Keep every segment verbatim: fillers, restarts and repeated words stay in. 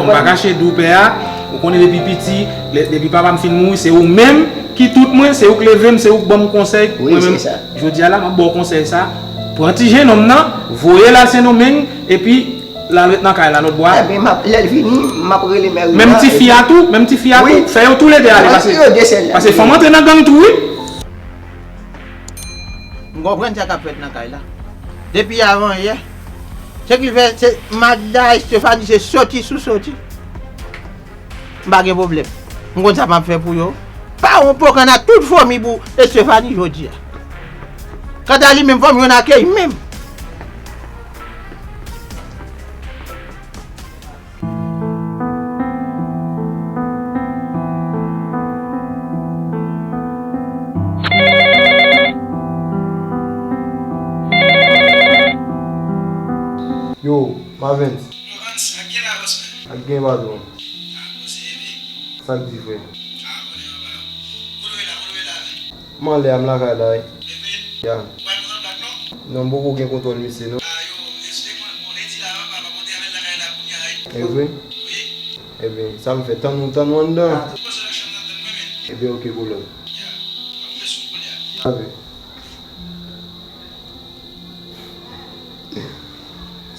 M pa kache di w pè a, ou konnen depi piti, lè, depi papa m fin mouri, se ou menm ki tout mwen, se ou k leve m, se ou k ban m konsèy. Wi, mwen menm, se sa. Jodi a la, m ap ba w konsèy sa. Pran ti jenòm nan, voye l al Sendomeng, epi l al ret nan kay la, lòt bò a. Ebyen, m ap, lè l vini, m ap rele mè Rina. Menm tifi a tou, menm tifi a tou, fè yo toulede ale, paske, paske fanm antre nan gang tou, wi. M konprann sa k ap fèt nan kay la. Depi avanyè, se ki fè, se Magda, Estephanie, se soti sou soti. M pa gen pwoblèm. M konn sa m ap fè pou yo. Pa yon pokan nan tout fomi pou Estephanie jodi a. Kanta li menm, fomi yo nan kè l menm. Yo, Mavens. Yo, Hans, ak gen avans, men. Ak gen, patwon. Ah, bon, se ede. Sa k di, frè? Ah, konnen anba yo. Kote w ye la, kote w ye la, men? M anlè a, m lakay la, wi. Evre? Ya. Ou pa kontan blak, non? Non, m poko gen kontwòl misye, non. Ah, yo, eksplike mwen, bon, lendi la, papa, pa pote avè l lakay la kounye a, wi. Evre? Wi. Ebyen, sa m fè, tann ou, tann ou anndan. Ah, ou poze nan chanm nan, tann mwen, men. Ebyen, oke, pwoblèm. Ya. Pa konfyans sou kounye a. Avè.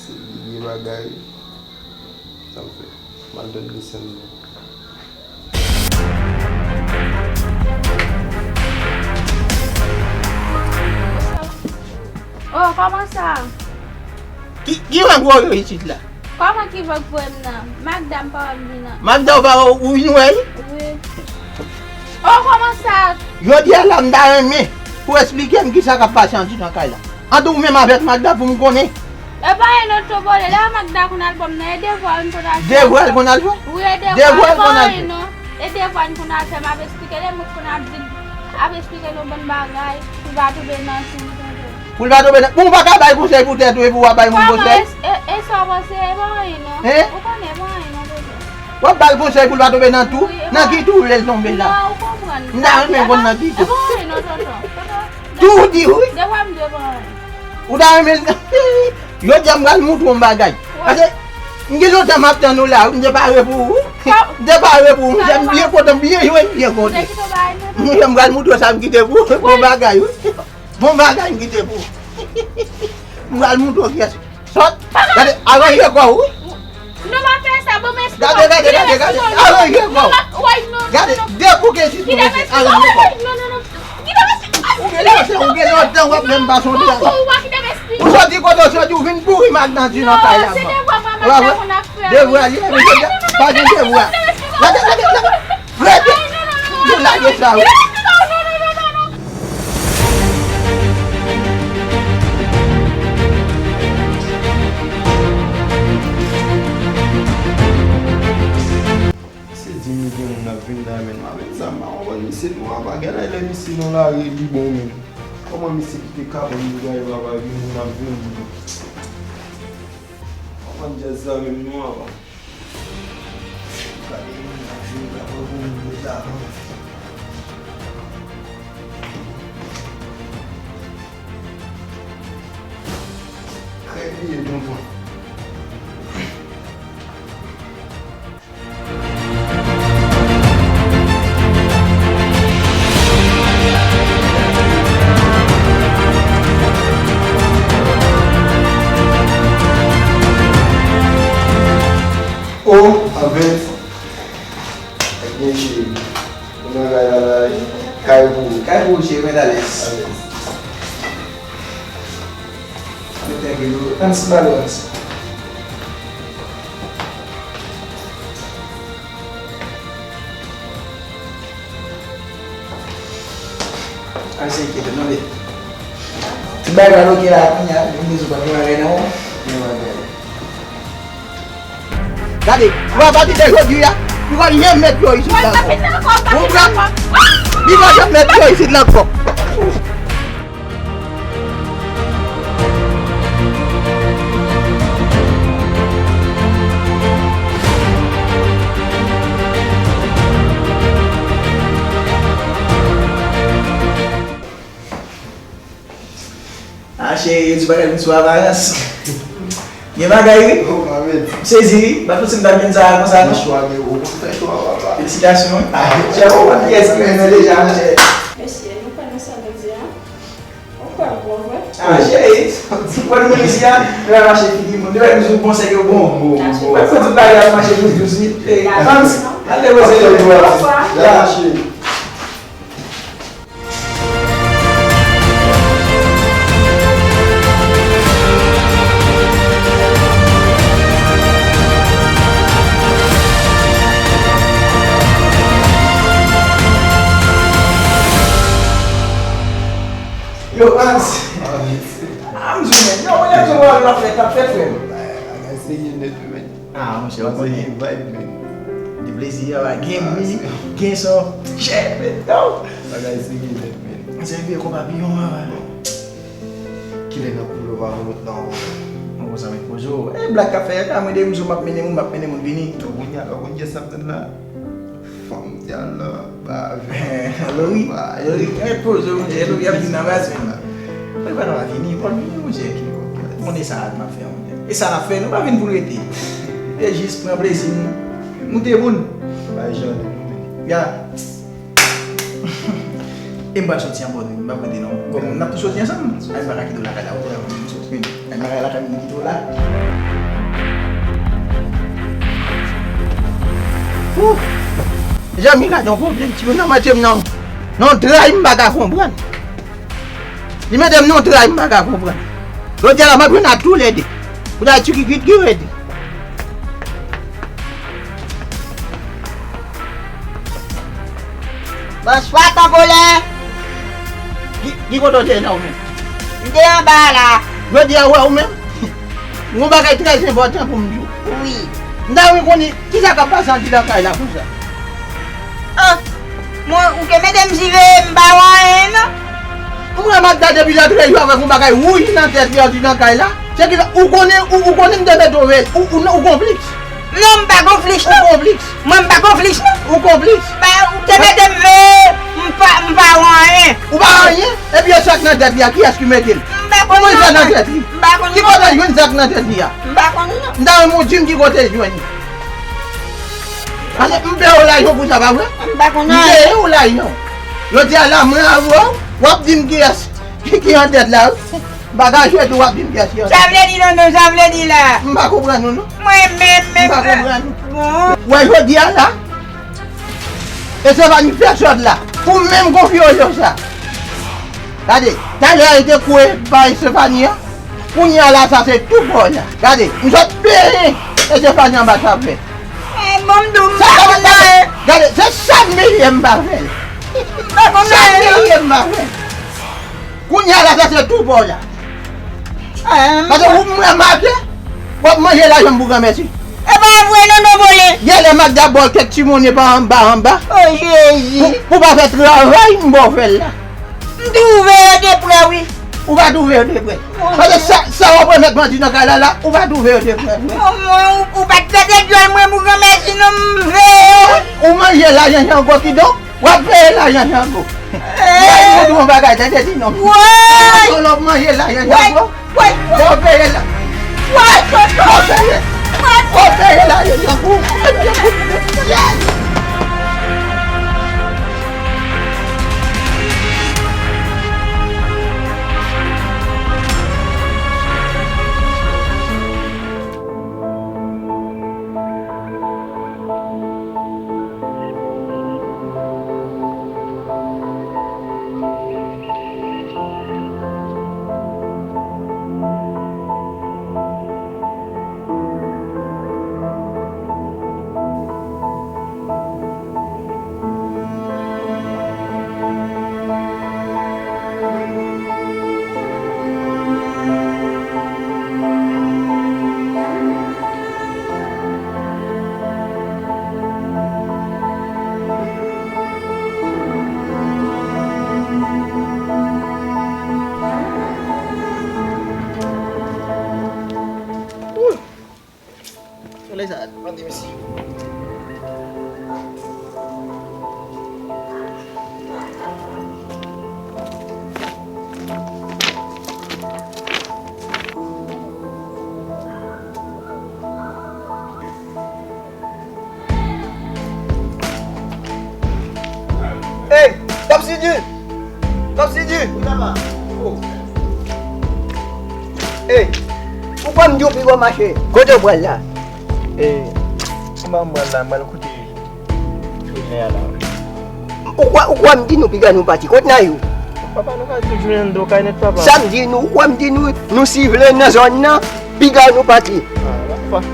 Se vye bagay. Sa m fè. M al tann Lisandro. Oh, kòman sa? Ki, ki vag voye w isit la? Kòman ki vag voye m nan? Magda m pa wè m vin nan. Magda ou pa wè ou vin wè l? Wi. Oh, kòman sa? Jodi a la, m ta renmen pou w eksplike m kisa k ap pase andidan kay la. Ant ou menm avèk Magda pou m konnen. E pa anyen non, tonton Bole, lè Magda konn al ban m nan, e devwa l konn al fè. Devwa l konn al fè? Wi, e devwa l, e pa anyen non. E devwa l konn al fè, m ap eksplike l, e mwen k konn ap di l, ap eksplike l yon bann bagay, pou l pa tonbe nan tou, tonton. Pou l pa tonbe nan, bon, ou pa ka bay konsèy pou tèt ou epi w ap bay moun konsèy? Kòman e, e, e sa w panse, e pa anyen non. Hein? Ou konnen e pa anyen non, tonton. W ap ba l konsèy pou l pa tonbe nan tou? Wi, e pa anyen. Nan ki tou w vle l tonbe la? Non, ou konprann. M ta renmen konn nan ki tou. E pa anyen non, tonton. Tonton. Tou ou di wi. Devwa m di e pa anyen. Ou ta renmen l? Jodi a m pral montre w yon bagay. Paske m gen lontan m ap tann ou la, m te pare pou ou. M te pare pou ou, monchè, m byen kontan, m byen jwe, m byen kontan. Monchè, m pral montre w sa m kite pou ou. Bon bagay, wi. Bon bagay m kite pou ou. M pral montre w kiyès. Sòt. Gade, aranje kò w, wi. Non, m ap fè sa, bon, men. Gade, gade, gade, gade. Aranje kò w. Gade, debouke sou tou, mesye. Aranje kò w. Ou gen lontan, ou gen lontan w ap fè m pa sonje. Ou soti kote w soti, ou vin pouri m ak Nandi nan kay la. Wa wè? Devwa li, mesye, pa gen devwa. Gade, gade, gade. Rete. Nou lage sa, wi. Se di m gen moun ap vin la, men m avèk zam, m pa konprann misye non, apa. Gade lè misye nan lari li bon menm. Kòman misye kite kabann li gaye, papa, gen moun ap vini. Kòman djaz sa menm non, apa. Gade moun ap vini la, pran pou moun yo ta avan. Krèk li ye, tonton. O, avèt. Ebyen, cheri. Mwen nan kay la, la, wi. Kay pou ou. Kay pou ou, cheri, mèt alèz. Alèz. Mwen trankil, wi. Ann si balans. Al se enkyete, non, men. Tout bagay pral oke la, kounye a, vin bezwen pa gen bagay nan ou. Gen bagay. Gade, ou pa pati de jodi a, li pa janm mèt pye w isit la ankò. Ou pran, li pa janm mèt pye w isit la ankò. Ah, cheri, yo di bagay vin sou aparans. M Gen bagay wi. M sezi wi. M pa t panse m t ap jwenn sa a konsa non. Fè chwa, men ou konn fè chwa, papa. Felisitasyon wi. Chè, ou konn kiyès ki renmen deja, monchè. Mesye, nou kwè nan sa nou di a? Ou kwè m bon vre? Ah, cheri, ou kwè nou menm isi a? Nou va mache figi moun. Nou wè nou sou bon sèk yo bon. Ou wè fò tout bagay ap mache dous dous wi. Hey, Hans, al depoze yo. Bonswa. Ya. Yo, Hans. Ah, m di men, yo, mwen, yo, mwen, l ap fèt, l ap fèt, frè m. Bagay serye nèt wi, men. Ah, monchè, ou konnen. Gen vibe, men. Gen plezi, papa, gen mizik, gen son. Chè, men, yo. Bagay serye nèt, men. Se vye kou papiyon, papa. Kilè n ap koule w pa konn lòt nan ou? Mwen konsa met poze w. E blag k ap fè a, ka mwen de m sou m ap mennen moun, m ap mennen moun vini. Ou konn ya, ou konn kiyès n ap tann la? Fanm dyal la, ba avè. Lori, Lori, mèt poze w, monchè, Lori ap vin nan baz menm. Lori pa ta va vini, fò l vini, monchè. Ou konnen sa m ap fè a, monchè. E sa n ap fè, nou pa vin pou n rete. E jis pran plezi n, moute moun. Bay jòl nou menm. Ya. E m pral soti ankò tou, m p ap rete non. Bon, n ap tou soti ansanm. Ay, m pa ka kite w lakay la, ou wè, m soti. Ay, m pa ka lakay m kite w la. Ooh! Mezanmi, gade yon pwoblèm, timoun nan mete m nan, nan yon tray m pa ka konprann. Li mete m nan yon tray m pa ka konprann. Jodi a la, m ap jwenn ak toulède. Pou ta tchikikit ki redi. Bonswa, Tanpolè. Ki, ki kote w te ye la ou menm? M te anba a la. Jodi a, ou wè ou menm? Yon bagay trè enpòtan pou m di w. Wi. M ta renmen konnen kisa k ap pase andidan kay la konsa. Ah, mwen, ou te mete m siveye, m pa wè anyen, non. Ou wè Magda depi lè trè jou avèk yon bagay wouj nan tèt li andidan kay la? Se ki sa, ou konnen, ou, ou konnen m te mete w veye, ou, ou, ou konplis. Non, m pa konplis, non. Ou konplis. Mwen, m pa konplis, non. Ou konplis. Ba, ou te mete m veye, m pa, m pa wè anyen. Ou pa wè anyen? Epi e sa k nan tèt li a, kiyès ki mete l? M pa konn non. Ou konn sa nan tèt li? M pa konn non. Ki kote l jwenn sa k nan tèt li a? M pa konn non. M ta renmen w di m ki kote l jwenn li. Pase m peye w lajan pou sa, pa vre? M pa konn anyen. M peye w lajan. Jodi a la, mwen avè w, w ap di m kiyès ki, ki an tèt la, wi. M pa ka jwe tou, w ap di m kiyès ki an tèt. Sa vle di, non, non, sa vle di la. M pa konprann ou, non. Mwen menm, menm. M pa konprann ou. Bon. Wè, jodi a la, Estefani fè sòt la. Ou menm konfye w sa. Gade, talè a li te kwe bay Estefani an. Kounye a la, sa se tou pa w la. Gade, m sot peye Estefani anba sa fè. Eh, bon, m di w, m pa konn anyen. Gade, se sa m peye m pa fè l. M pa konn anyen. Sa m peye m pa fè l. Kounye a la, sa se tou pa w la. Eh, m... Paske ou mwen make, w ap manje lajan m pou granmèsi. E pa vre, non, non, vole. Yè lè Magda ba w kèk ti monnen pa anba, anba. O Jezi. Pou, pou pa fè travay m ba w fè l la. M twouve yo de prè, wi. Ou pa twouve yo de prè. Paske sa, sa w ap remèt bandi nan kay la, la, ou pa twouve yo de prè vre. O mwen, ou, ou pa t pete dyòl mwen pou granmèsi non, m veye yo. Ou manje lajan Jango kidon, w ap peye lajan Jango. Mwen di w yon bagay, tande di non. Woy! Yon lòt manje lajan Jango. Woy, woy, woy. Bon, peye la. Woy, woy, woy. Bon, peye. Woy. Bon, peye la, yo, yo, yo. Didi! Wi, papa. Oh. Ey, ou pa m di w pi gwo mache. Kote w pral la? E, m pa m pral la, m pral koute Fenè a la. Ou kwè, ou kwè m di nou piga nou pati? Kot Nayou? Papa, nou ka tout jounen anndan kay nèt, papa. Sa m di nou, ou kwè m di nou, nou sivle nan zòn nan, piga nou pati. Ah, papa.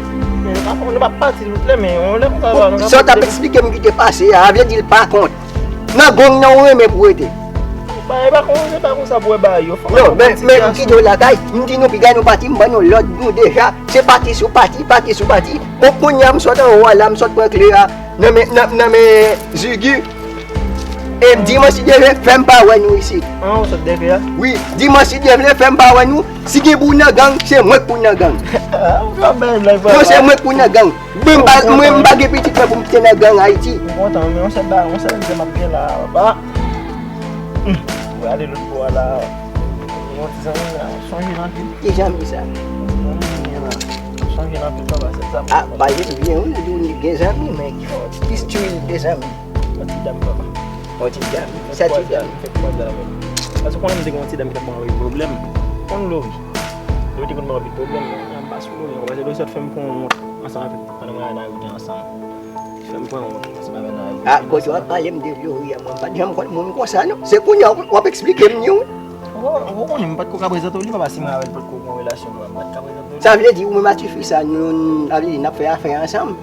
Men nou pa, nou pa pati tout lè, men yon lè konsa, papa, nou ka... Sa w t ap eksplike m ki te pase a, vle di l pa kont. Nan gang nan ou renmen pou rete. Bagay pa kon, se pa konsa pou wè bagay yo. Fò... Non, men, men m kite w lakay, m di nou piga nou pati, m ban nou lòd nou deja. Se pati sou pati, pati sou pati. Bon, kounye a m sot anwo a la, m sot pran kle a nan men, nan, nan men Zigi. E dimanch si Dye vle, fè m pa wè nou isit. An, ou sot dèyè a? Wi, dimanch si Dye vle, fè m pa wè nou. Si gen pou w nan gang, se mwen k pou w nan gang. Ah, ou ka bay blag, papa. Non, se mwen k pou w nan gang. Mwen m pa, mwen m pa gen pitit mwen pou m kite nan gang Ayiti. M kontan, men yon sèl ba, yon sèl zèm ap gen la, papa. Hmm. Ou ale lòt bò a la. Yon ti zanmi la, sonje l anpil. Ki zanmi sa? Yon zanmi m gen la. Sonje l anpil, papa, se sa. Ah, pa jis byen, wi, ou di w gen zanmi, men ki, ki stil de zanmi? Yon ti dam, papa. Yon ti dam? Sa ti dam? M fèk kwaze avè l. Paske konnen m te gen yon ti dam ki t ap ban anpil pwoblèm. Konn Lori. Lori te konn ban anpil pwoblèm, men m pa sou Lori ankò, paske Lori sot fè m pran wont ansanm avèk, pandan mwen al nan wout ansanm. Fè m pran wont ansanm avèk nan wout. Ah, kote w ap pale m de Lori a, mwen m pa t janm konn moun konsa, non. Se kounye a w, w ap eksplike m li, wi. Ou, ou konnen m pa t ko ka prezante w li, papa, si mwen avè l pa t ko gen relasyon, mwen pa t ka prezante w li. Sa vle di, ou menm ak tifi sa, nou, sa vle di, n ap fè afè ansanm?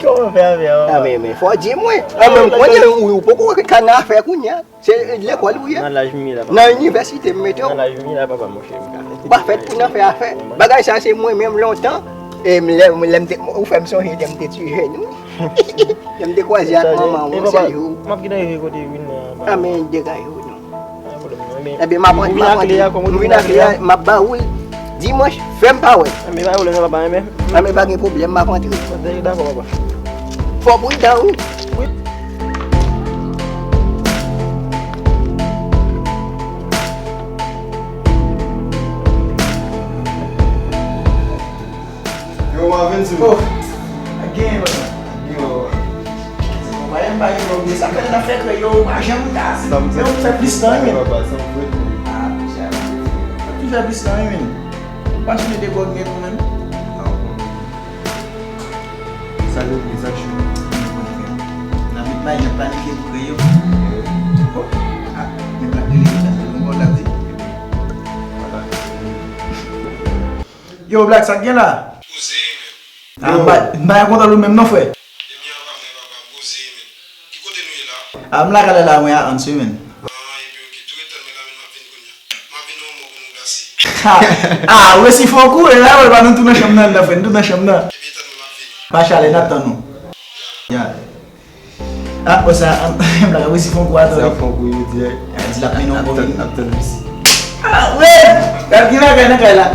Kòman fè afè a, papa? Ah, men, men, fò w di mwen. Ah, men, m konnen, ou, ou poko ka nan afè kounye a. Se lekòl ou ye? Nan laj m ye la, papa. Nan inivèsite m mete w. Nan laj m ye la, papa, monchè, m ka fè... Ou pa fèt pou n fè afè. Bagay sa se mwen menm lontan. E m lè, lè m te, ou fè m sonje lè m te ti jèn, wi. Lè m te kwaze ak manman w yon sèl jou. M ap kite rive kote Win nan, papa. Ah, men degaje w non. Pa gen pwoblèm, non. Ebyen, m ap, m ap antre. M vin ak kle a, m ap ba ou l dimanch, fè m pa wè. Enben, pa gen pwoblèm, papa, enben. Enben, pa gen pwoblèm, m ap antre. Dakò, papa. Fò pridan, wi. Wi. Yo, Marvin, se... Oh, ak genyen, papa. Ak genyen, papa. Mwen pa gen pwoblèm, sa fè n ap fè krèy yo, ou pa janm ka. Sa m fè plis tan, men. Papa, sa m fè. Ah, sa. Ou toujou fè plis tan, men. Ou pa sonje de gwòg nèt ou menm? Ah, bon. Sa yo, sa cho. N ap met bay, n ap planifye pou krèy yo. Oh, ah, men Black rele, sa se yon bò l ap di. Vwala. Yo, Black, sa k gen la? Poze, men. Ah, m pa, m pa gen kontan ou menm non, frè. Ebyen, apa mwen, papa, m poze, men. Ki kote nou ye la? Ah, m lakay la, mwen a Anse, men. Ah, ebyen, oke. Tou ret tann mwen la, men m ap vin kounye a. M ap vin nan yon mò pou nou glase. Ah, ah, ou resi fè yon kou, e la, wè, pa nou tou nan chanm nan, nan, frè, nou tou nan chanm nan. Ebyen, tann mwen, m ap vini. Pa chale, n ap tann ou. Ya. Ah, wè sa, m la resi fè yon kou atò. Sa fè yon kou yo di, eh. Di l ap mennen yon kou vini. Ap tann, ap tann mesi. Ah, wè! Gad ki bagay nan kay la.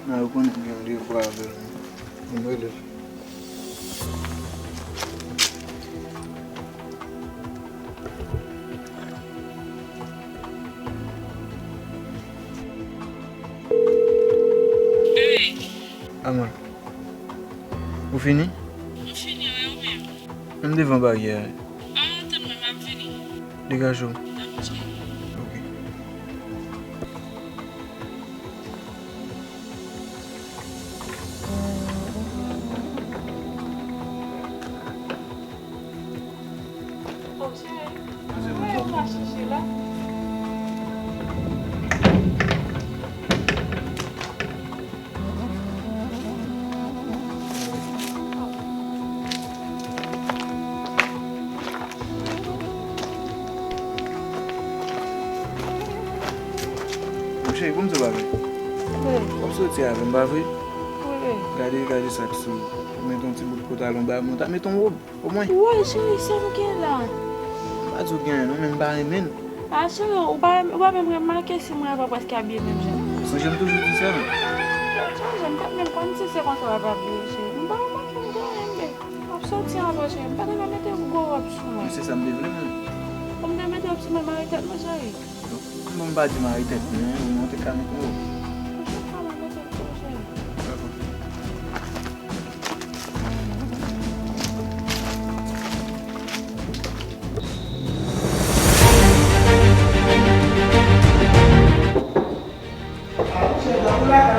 Nan, ou konnen m gen yon devwa avè l. Mwen rele l. Hey. Amòl. Ou fini? M fini, wi, ou menm? M devan baryè a. Ah, tann mwen, m ap vini. Degaje w. Dakò, cheri. Oke. Oh, cheri. Mwen pa chèche la. Monchè, pou m di w bagay. Wi. W ap soti avè m, pa vre? Wi. Gade, gade sa k sou ou. Ou met yon ti bout pantalon ba mwen, ou ta met yon wòb, omwen. Woy, cheri, sa m gen la? M pa di w gen anyen non, men m pa renmen l. Ah, cheri, ou pa, ou pa menm remake si mwen avè w prèske abiye menm jan. Sonje m toujou di sa. Sonje m pa t menm konn si se konsa w ap abiye, cheri. M pa remake m gen anyen, men m ap soti avè w, cheri. M pa t dwe mete yon gwo wòb sou mwen. Men se sa m te vle, mwen. Pou m te mete wòb sou mwen, mare tèt mwen, cheri. Bon, m pa di mare tèt mwen, men ou te ka met yon wòb.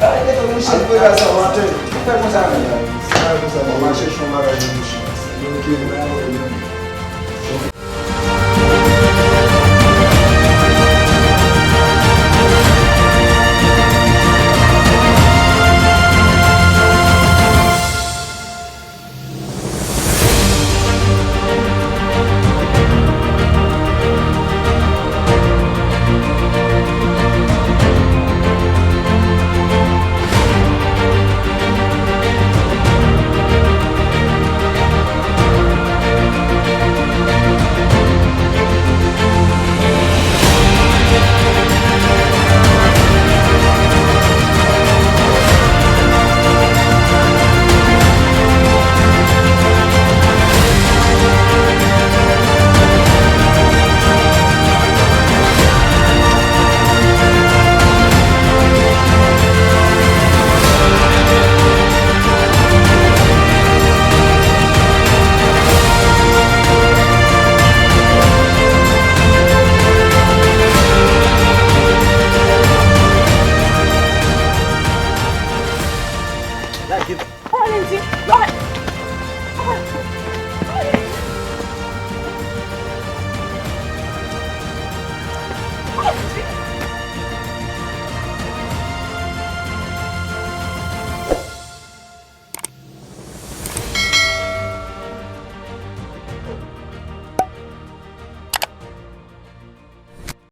Ay, e to, Michel, pou la sa maten. Fè konsa menm. Fè konsa, mwen mache chon bagay, Michel. Ok, pa pwoblèm.